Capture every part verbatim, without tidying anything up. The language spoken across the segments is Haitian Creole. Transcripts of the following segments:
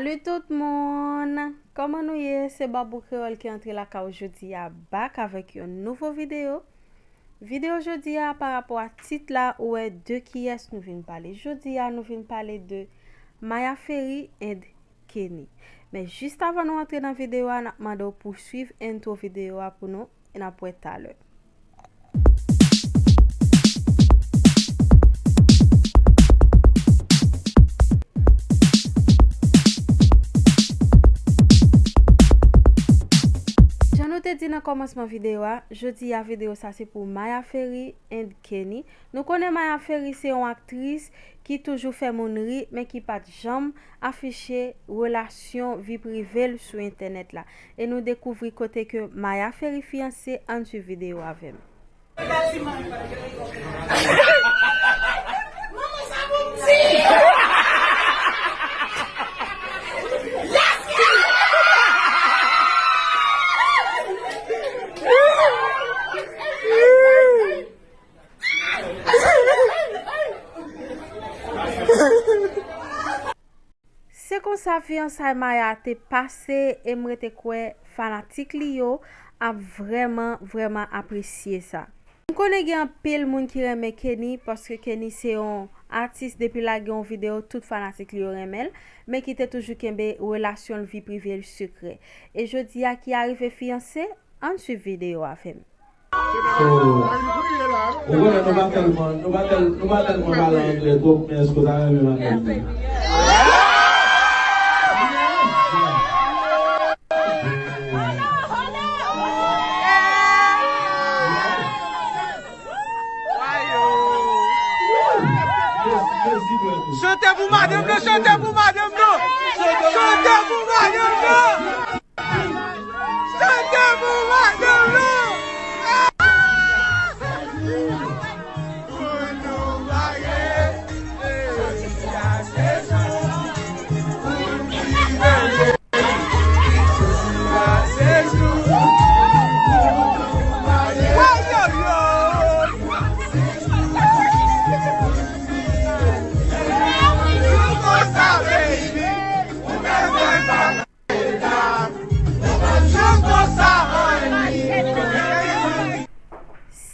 Salut tout moun! Kòman nou ye? Se Babou Kreyòl ki antre lakay ou jodi a, back avèk yon nouvo videyo. Videyo jodi a, pa rapò a tit la, ou wè de kiyès nou vin pale. Jodi a, nou vin pale de Maya Ferry and Kenny. Men jis avan nou antre nan videyo a, n ap mande w pou swiv entwo videyo a pou nou, e n ap wè talè. Jan nou te di nan kòmansman videyo a, jodi a videyo sa se pou Maya Ferry and Kenny. Nou konnen Maya Ferry se yon aktris ki toujou fè moun ri, men ki pa t janm afiche relasyon vi prive l sou entènèt la. E nou dekouvri kote ke Maya Ferry fiyanse, ann swiv videyo avè m. Se konsa fiyansay Maya te pase e m rete kwè fanatik li yo ap vrèman, vrèman apresye sa. M konnen gen anpil moun ki renmen Kenny paske Kenny se yon atis depi l lage yon videyo tout fanatik li yo renmen l, men ki te toujou kenbe relasyon l vi prive l sekrè. E jodi a ki arive fiyanse, ann swiv videyo avè m. So, ou konnen nou pa tèlman, nou pa tèl-, nou pa tèlman pale anglè twòp, men èske w ta renmen m anglè? Chante pou madanm nan, chante pou madanm nan! Chante pou madanm nan! Chante pou madanm nan!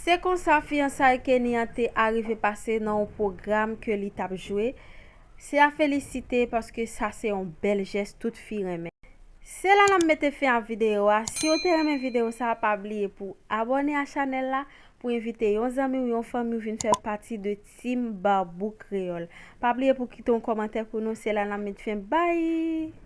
Se konsa fiyansay Kenny an te arive pase nan yon pwogram ke li t ap jwe. Se a felisite paske sa se yon bèl jès tout fi renmen. Se la n ap mete fen a videyo a. Si w te renmen videyo sa, pa bliye pou abòne a chanèl la, pou envite yon zanmi w, yon fanmi w vin fè pati de Team Babou Kreyòl. Pa bliye pou kite yon kòmantè pou nou. Se la n ap met fen. Bye!